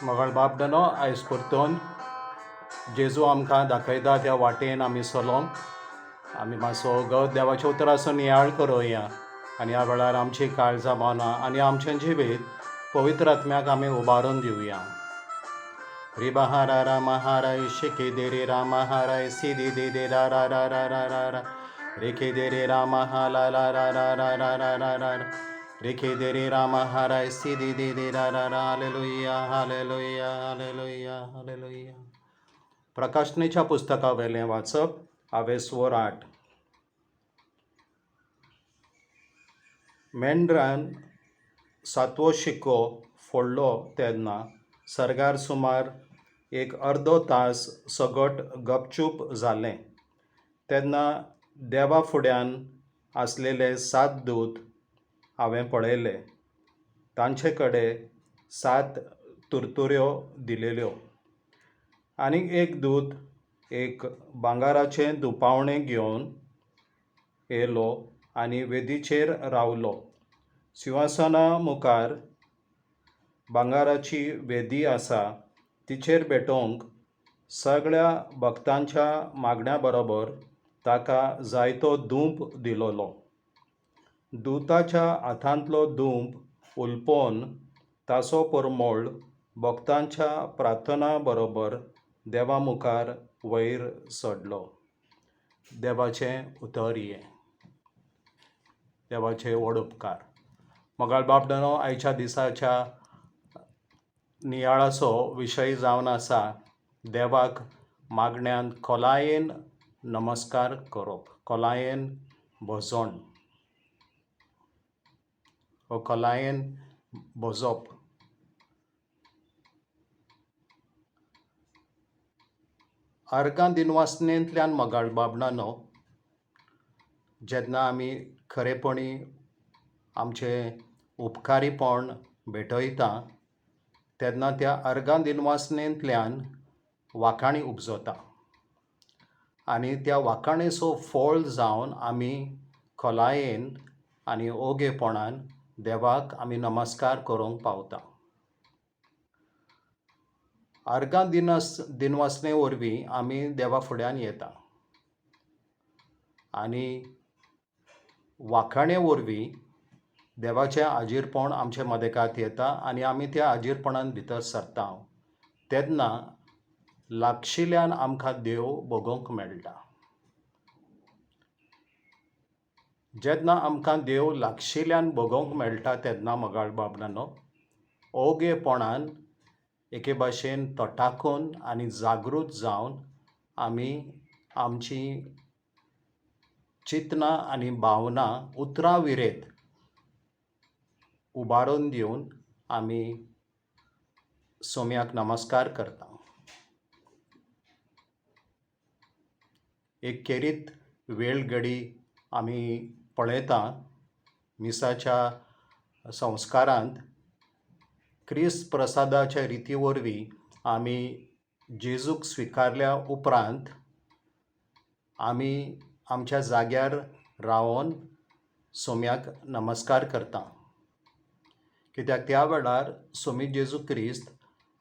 मोगाळ बाब डनो आयज परतून जेजू आमकां दाखयता त्या वाटेन आमी चलोंक आमी मातसो गत देवाच्या उतराचो नियाळ करुया आनी ह्या वेळार आमची काळजां भावना आनी आमचें जिवीत पवित्र आत्म्याक आमी उबारून दिवया. रिबहारा राम हाराय शिके दे रे राम हाराय सी दे दे दे रा रा रा रा रा रा रा रेखे दे रे राम हा ला ला रा रा रा रा रा रा रा रेखे दे रे राम हाराय सी दे दे दे रा रा रा. Hallelujah hallelujah hallelujah hallelujah. प्रकाशनेच्या पुस्तका वेलें वाचप आवेस्वर 8. मेंढरान सातवो शिक्को फोडलो तेन्ना सर्गार सुमार एक अर्दो तास सगट गपचूप जालें. तेन्ना देवा फुड्यान आसलेले 7 दूत हांवें पळयले. तांचे कडेन 7 तुरतुऱ्यो दिलेल्यो. आनीक एक दूत एक भांगराचें दुपावणें घेवन येयलो आनी वेदीचेर रावलो. सिंहासना मुखार भांगराची वेदी आसा, तिचेर भेटोवंक सगळ्या भक्तांच्या मागण्या बरोबर ताका जायतो धूप दिलोलो. दुताच्या हातांतलो धूप उलपोवन ताचो परमळ भक्तांच्या प्रार्थना बरोबर देवा मुखार वयर चडलो. देवाचें उतर हें. देवाचे व्हड उपकार. मोगाळ बाबडनो, आयच्या दिसाच्या नियाळाचो विशय जावन आसा देवाक मागण्यान खोलायेन नमस्कार करप, खोलायेन भजण वो खोलायेन भजप. अर्गां दिनवासनेंतल्यान मोगाळ बाबणानो, जेन्ना आमी खरेपणी आमचें उपकारीपण भेटयता तेन्ना त्या अर्गां दिनवासनेंतल्यान वाखाणी उपजता आनी त्या वाखाणेचो फळ जावन आमी खोलायेन आनी ओगेपणान देवाक आमी नमस्कार करूंक पावता. अर्गां दिनवासने वरवीं आमी देवा फुड्यान येता आनी वाखाणे वरवीं देवाचें आजीरपण आमचे मदेकात येता आनी आमी त्या आजीरपणान भितर सरता तेन्ना लागशिल्ल्यान आमकां देव भोगोवंक मेळटा. जेन्ना आमकां देव लागशिल्ल्यान भोगोवंक मेळटा तेन्ना मोगाळ बाबडानो ओगेपणान एके भाशेन तटाकून आनी जागृत जावन आमी आमची चिंतनां आनी भावना उतरां विरेत उबारून दिवन आमी सोम्याक नमस्कार करता. एक खेरीत वेळ घडी आमी पळयता मिसाच्या संस्कारांत क्रिस्त प्रसादाच्या रिती वरवीं आमी जेजूक स्विकारल्या उपरांत आमी आमच्या जाग्यार रावन सोम्याक नमस्कार करता. कित्याक त्या वेळार सोमी जेजू क्रिस्त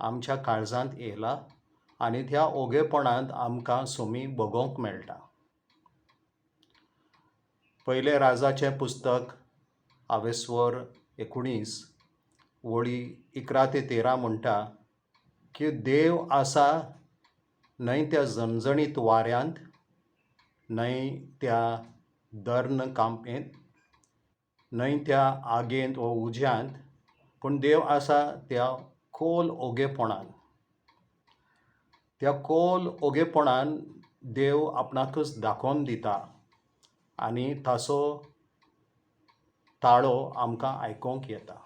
आमच्या काळजांत येयला आनी त्या ओगेपणांत आमकां सोमी भोगोवंक मेळटा. पयलें राजाचें पुस्तक आवेस्वर 19 वळी 11 ते 13 म्हणटा की देव आसा न्हय त्या झणझणीत वाऱ्यांत, न्हय त्या दर्न कांपेंत, न्हय त्या आगेंत वो उज्यांत, पूण देव आसा त्या खोल ओगेपणान. त्या खोल ओगेपणान देव आपणाकच दाखोवन दिता आनी ताचो ताळो आमकां आयकोंक येता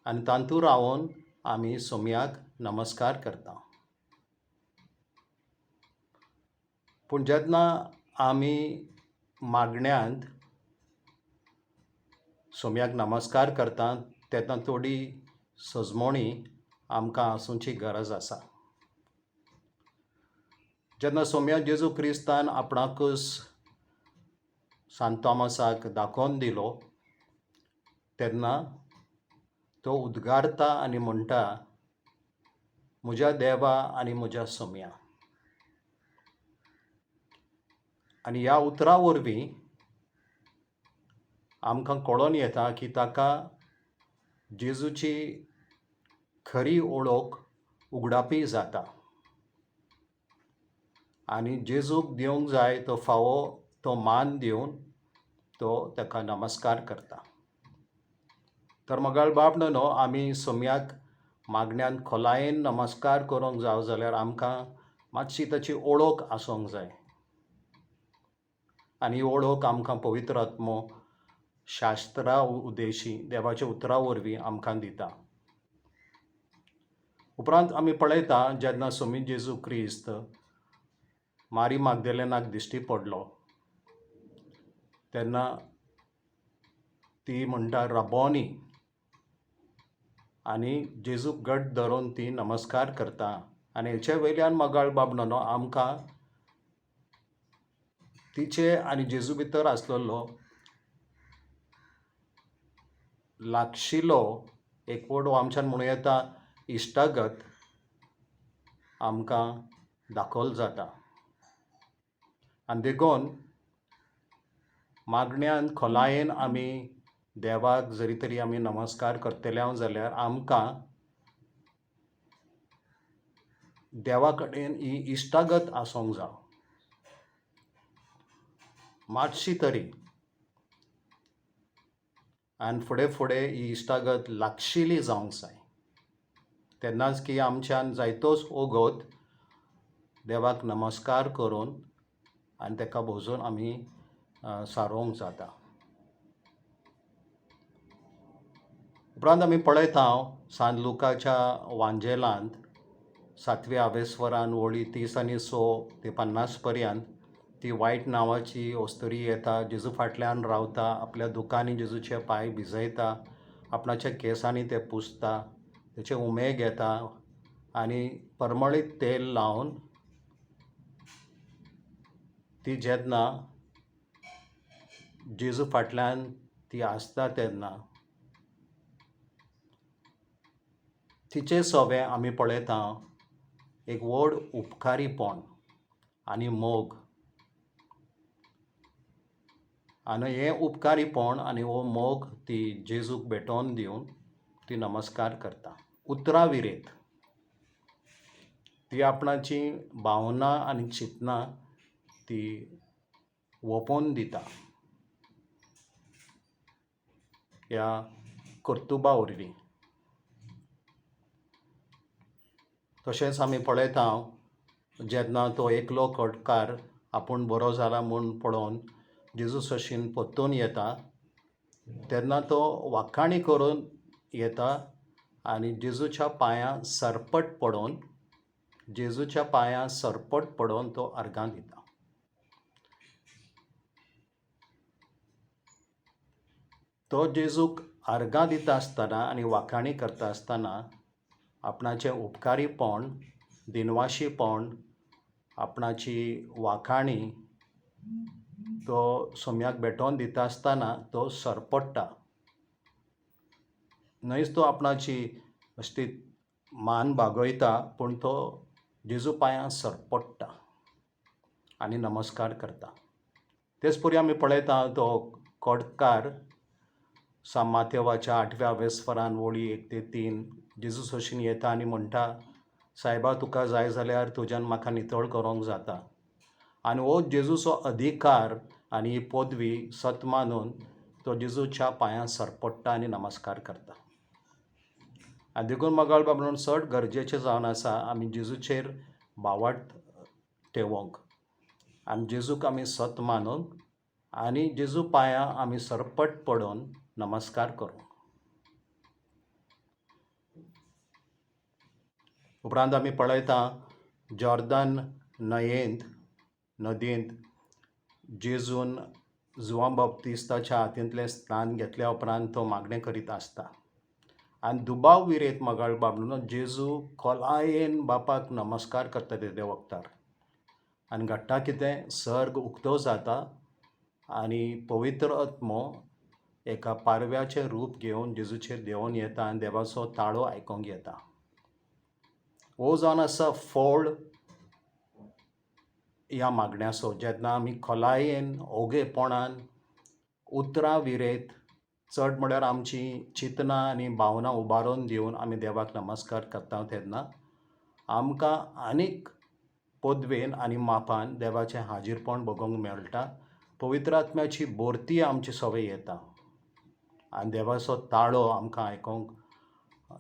आनी तातूंत रावन आमी सोम्याक नमस्कार करता. पूण जेन्ना आमी मागण्यांत सोम्याक नमस्कार करता तेन्ना थोडी सजमोणी आमकां आसूंची गरज आसा. जेन्ना सोम्या जेजू क्रिस्तान आपणाकच सांत तॉमासाक दाखोवन दिलो तेन्ना तो उद्गारता आनी म्हणटा, म्हज्या देवा आनी म्हज्या सोम्या. आनी ह्या उतरां वरवीं आमकां कळोन येता की ताका जेजूची खरी ओळख उगडापी जाता आनी जेजूक दिवंक जाय तो फावो तो मान दिवन तो ताका नमस्कार करता. तर मोगाळ बाब न्हू, आमी सोम्याक मागण्यान खोलायेन नमस्कार करूंक जावो जाल्यार आमकां मातशी ताची ओळख आसूंक जाय आनी ही ओळख आमकां पवित्र आत्मो शास्त्रा उदेशी देवाच्या उतरा वरवीं आमकां दिता. उपरांत आमी पळयता जेन्ना सोमी जेजू क्रिस्त मारी मागदेलेनाक दिश्टी पडलो तेन्ना ती म्हणटा रबोनी आनी जेजूक घट धरून ती नमस्कार करता. आनी हेचे वयल्यान मोगाळ बाबनो आमकां तिचे आनी जेजू भितर आसलेलो लागशिलो एकवट आमच्यान म्हणूं येता इश्टागत आमकां दाखोवल जाता. आनी देखून मागण्यान खोलायेन आमी देवाक जरी तरी आमी नमस्कार करतले जाल्यार आमकां देवा कडेन ही इश्टागत आसूंक जाय मातशी तरी. आनी फुडें फुडें ही इश्टागत लागशिली जावंक जाय तेन्नाच की आमच्यान जायतोच ओगोत देवाक नमस्कार करून आनी ताका भोजून आमी सारोवंक जाता. उपरांत आमी पळयता सांत लुकाच्या वांजेलांत सातव्या आवेस्वरान वळी 30 आनी 6 ते 50 पर्यंत ती वायट नांवाची अस्तुरी येता, जेजू फाटल्यान रावता, आपल्या दुकांनी जेजूचे पांय भिजयता, आपणाच्या केंसांनी ते पुसता, तेचे उमे घेता आनी परमळीत तेल लावन ती जेन्ना जेजू फाटल्यान ती आसता तेन्ना तिचे सोबें आमी पळयता एक व्हड उपकारीपण आनी मोग. आनी हें उपकारीपण आनी हो मोग ती जेजूक भेटोवन दिवन ती नमस्कार करता. उतरां विरेत ती आपणाची भावना आनी चिंतनां ती ओपोवन दिता ह्या कर्तुबा वरवीं. तशेंच आमी पळयता जेन्ना तो एकलो कटकार आपूण बरो जाला म्हूण पळोवन जेजू सशीन परतून येता तेन्ना तो वाखाणी करून येता आनी जेजूच्या पांयां सरपट पडोवन जेजूच्या पांयां सरपट पडोवन तो अर्गां दिता. तो जेजूक अर्गां दिता आसतना आनी वाखाणी करता आसतना आपणाचें उपकारीपण, दिनवाशीपण, आपणाची वाखाणी तो सोम्याक भेटोवन दिता आसतना तो सरपट्टा. न्हयच तो आपणाची अशी मान बागयता पूण तो जेजू पांयां सरपट्टा आनी नमस्कार करता. तेच परी आमी पळयता तो कोटकार सांत मातेवाच्या 8व्या वेस्परान वळी 1 ते 3 जेजू सोशीन येता आनी म्हणटा, सायबा तुका जाय जाल्यार तुज्यान म्हाका नितळ करूंक जाता. आनी हो जेजूचो अधिकार आनी ही पदवी सत मानून तो जेजूच्या पांयां सरपट्टा आनी नमस्कार करता. आनी देखून मोगाळ बाब म्हणून चड गरजेचें जावन आसा आमी जेजूचेर भावार्थ ठेवोंक आनी जेजूक आमी सत मानूंक आनी जेजू पांयां आमी सरपट पडोवन नमस्कार करूंक. उपरांत आमी पळयता जॉर्दन न्हंयेंत नदयेंत जेजून जुवांव बाप्तिस्ताच्या हातींतलें स्नान घेतल्या उपरांत तो मागणें करीत आसता आनी दुबाव विरेत मोगाळ बाब न्हू जेजू खोलायेन बापाक नमस्कार करता ते वखदार आनी घडटा कितें, सर्ग उक्तो जाता आनी पवित्र आत्मो एका पारव्याचें रूप घेवन जेजूचेर देंवोन येता आनी देवाचो ताळो आयकोंक येता. हो जावन आसा फोळ ह्या मागण्याचो, जेन्ना आमी खोलायेन ओगेपणान उतरां विरेत, चड म्हळ्यार आमची चिंतनां आनी भावनां उबारून दिवन आमी देवाक नमस्कार करता तेन्ना आमकां आनीक पदवेन आनी मापान देवाचें हाजीरपण भोगोवंक मेळटा. पवित्र आत्म्याची भरती आमची सवय येता आनी देवाचो ताळो आमकां आयकोंक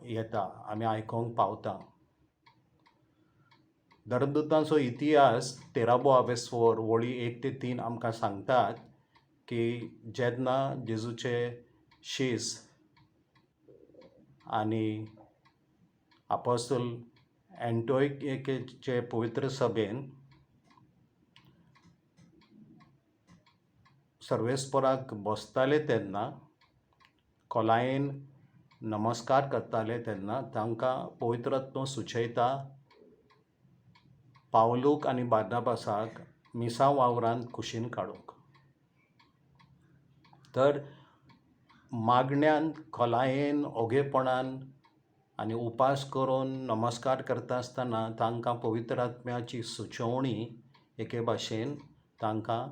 येता, आमी आयकोंक पावता. धर्मदुतांचो इतिहास तेरावो आवेस्वर वळी 1 ते 3 आमकां सांगतात की जेन्ना जेजूचे शीस आनी आपोस्तल एन्टोयकेचे पवित्र सभेन सर्वेस्पराक बसताले तेन्ना खोलायेन नमस्कार करताले तेन्ना तांकां पवित्र आत्मो सुचयता पावलूक आनी बार्नाबासाक मिसां वावरांत कुशीन काडूंक. तर मागण्यान खोलायेन ओगेपणान आनी उपास करून नमस्कार करता आसतना तांकां पवित्र आत्म्याची सुचोवणी एके भाशेन तांकां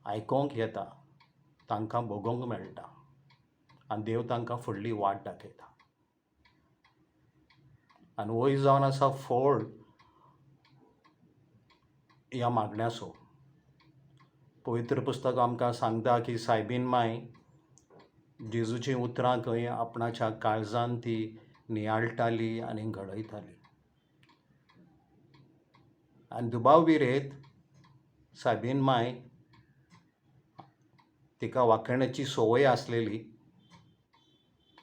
आयकोंक येता, तांकां भोगोवंक मेळटा आनी देव तांकां फुडली वाट दाखयता. आनी वय जावन आसा फोड ह्या मागण्याचो. पवित्र पुस्तक आमकां सांगता की सायबीन माय जेजूचीं उतरां खंय आपणाच्या काळजान ती नियाळटाली आनी घडयताली. आनी दुबाव विरेत सायबीन माय तिका वाखाण्याची संवय आसलेली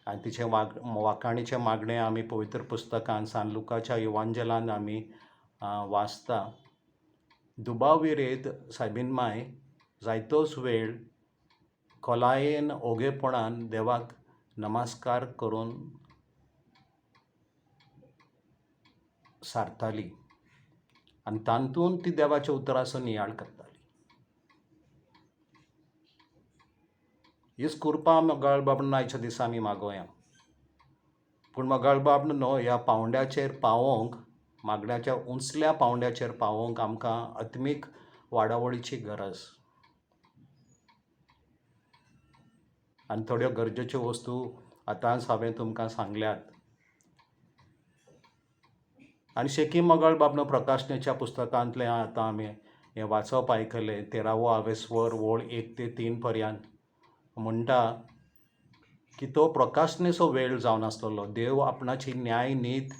आनी तिचें वाखाणीचें मागणें आमी पवित्र पुस्तकान सान लुकाच्या इवांजेलान आमी वाचता. दुबाव विरेत सायबीन माय जायतोच वेळ खोलायेन ओगेपणान देवाक नमस्कार करून सारताली आनी तातूंत ती देवाच्या उतराचो नियाळ करताली. हीच कृपा मोगाळ बाबा आयच्या दिसा आमी मागोया. पूण मोगाळ बाब न्हू ह्या पावंड्याचेर पावोवंक, मागण्याच्या उंचल्या पावंड्याचेर पावोवंक आमकां आत्मीक वाडावळीची गरज आनी थोड्यो गरजेच्यो वस्तू आतांच हांवें तुमकां सांगल्यात. आनी शेकी मोगाळ बाबनो प्रकाशनेच्या पुस्तकांतलें आतां आमी हें वाचप आयकलें. तेरावो आवेस्वर वळ 1 ते 3 पर्यंत म्हणटा की तो प्रकाशनेचो वेळ जावन आसतलो. देव आपणाची न्याय नीत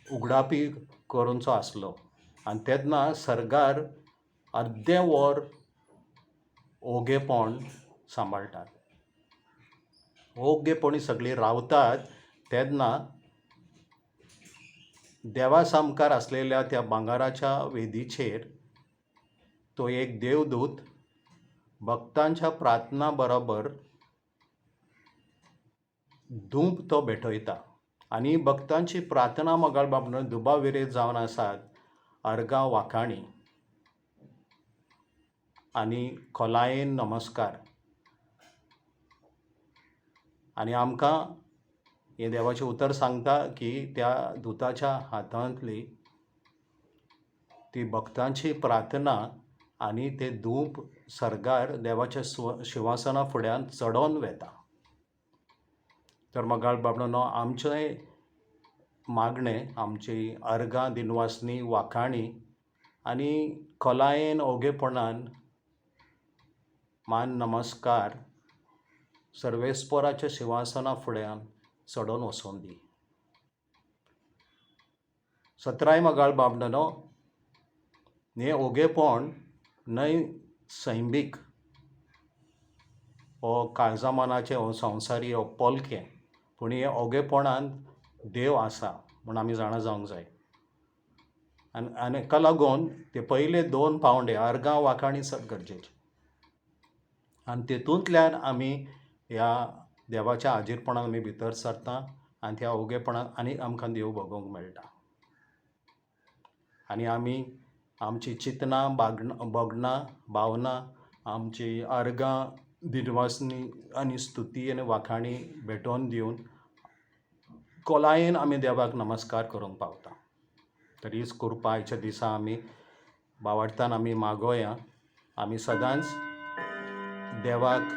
उगडापी करूंचो आसलो आनी तेन्ना सर्गार अर्दें वर ओगेपण सांबाळटात. ओगेपणी सगळीं रावतात तेन्ना देवा सामकार आसलेल्या त्या भांगराच्या वेदीचेर तो एक देवदूत भक्तांच्या प्रार्थना बरोबर धूप तो भेटयता आनी भक्तांची प्रार्थना मोगाळ बाबा दुबाव विरेत जावन आसात अर्गां वाखाणी आनी खोलायेन नमस्कार. आनी आमकां हें देवाचें उतर सांगता की त्या दुताच्या हातांतली ती भक्तांची प्रार्थना आनी ते धूप सर्गार देवाच्या शिंवासना फुड्यान चडोवन वेता. तर मोगाळ बाबा आमचें मागणें, आमची अर्गां दिनवासनी वाखाणी आनी खोलायेन ओगेपणान मान नमस्कार सर्वेस्पराच्या शिंवासना फुड्यान चडोवन वचोन दी. सतराय मोगाळ बाबनो, हें ओगेपण न्हय सैमीक हो काळजा मनाचें हो संवसारी हो पोलकें, पूण हे ओगेपणान देव आसा म्हूण आमी जाणा जावंक जाय. आनी आनी हेका लागून ते पयले 2 पावंडे अर्गां वाखाणी चड गरजेचे आनी तेतूंतल्यान आमी ह्या देवाच्या हाजीरपणान आमी भितर सरता आनी त्या ओगेपणान आनी आमकां देव भोगोवंक मेळटा. आनी आमी आमची चिंतनां, भोगणां, भावनां, आमची अर्गां दिनवासनी आनी स्तुती आनी वाखाणी भेटोवन दिवन खोलायेन आमी देवाक नमस्कार करूंक पावता. तर हीच कृपा आयच्या दिसा आमी भावार्थान आमी मागोया. आमी सदांच देवाक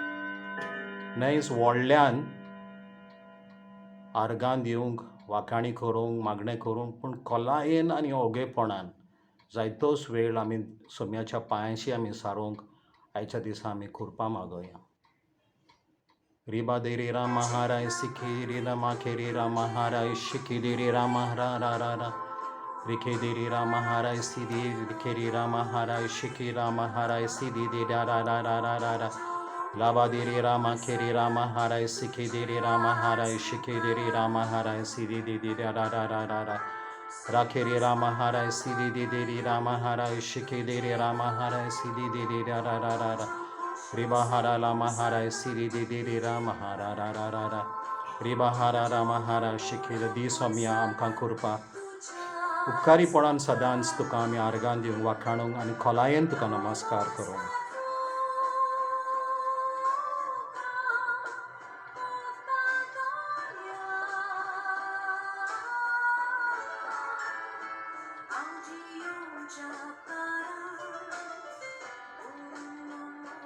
न्हयच व्हडल्यान आर्गां दिवंक, वाखाणी करूंक, मागणें करूंक, पूण खोलायेन आनी ओगेपणान जायतोच वेळ आमी सोम्याच्या पांयांशी आमी सारोवंक आयच्या दिसा आमी कृपा मागोया. रिबा देरी राम हाराय सिखी री रमा खेरी राम हाराय शिखी देरी राम रा रा रा रा रिखे देरी राम हाराय सिदी रिखेरी राम हाराय शिखी राम हाराय सिदी दे रा रा रा रा रा रा रा लाबा देरी रामा खेरी राम हाराय सिखी देरी राम हाराय शिखी देरी राम हाराय सिदी दे दे रा रा रा रा रा रा राखेरी राम हाराय सिदी दे देरी राम हाराय शिखी देरी राम हाराय सिदी दे दे रा रा रा रा रा रिबा हारा लामा हाराय सिरी दे दे रे राम हारा रा रा रा रा रिबा हारा राम हारा शिखी दी सोम्या आमकां कृपा उपकारीपणान सदांच तुका आमी आर्गां दिवंक, वाखाणूंक आनी खोलायेन तुका नमस्कार करूंक.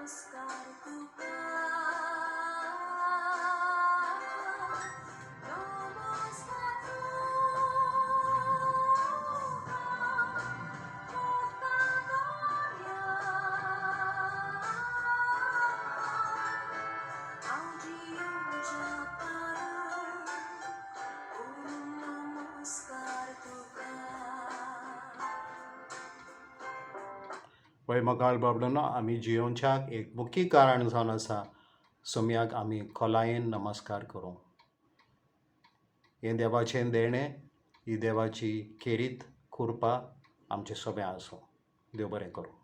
नमस्कार तुका, नमस्कार तुका, तुका गोऱ्या. हांव जियोवच्या पारार नमस्कार तुका. पळय मोगाळ बाबडो, आमी जियोवच्याक एक मुख्य कारण जावन आसा सोम्याक आमी खोलायेन नमस्कार करूंक. हें देवाचें देणें, ही देवाची खेरीत कृपा आमचे सोबें आसूं. देव बरें करूं.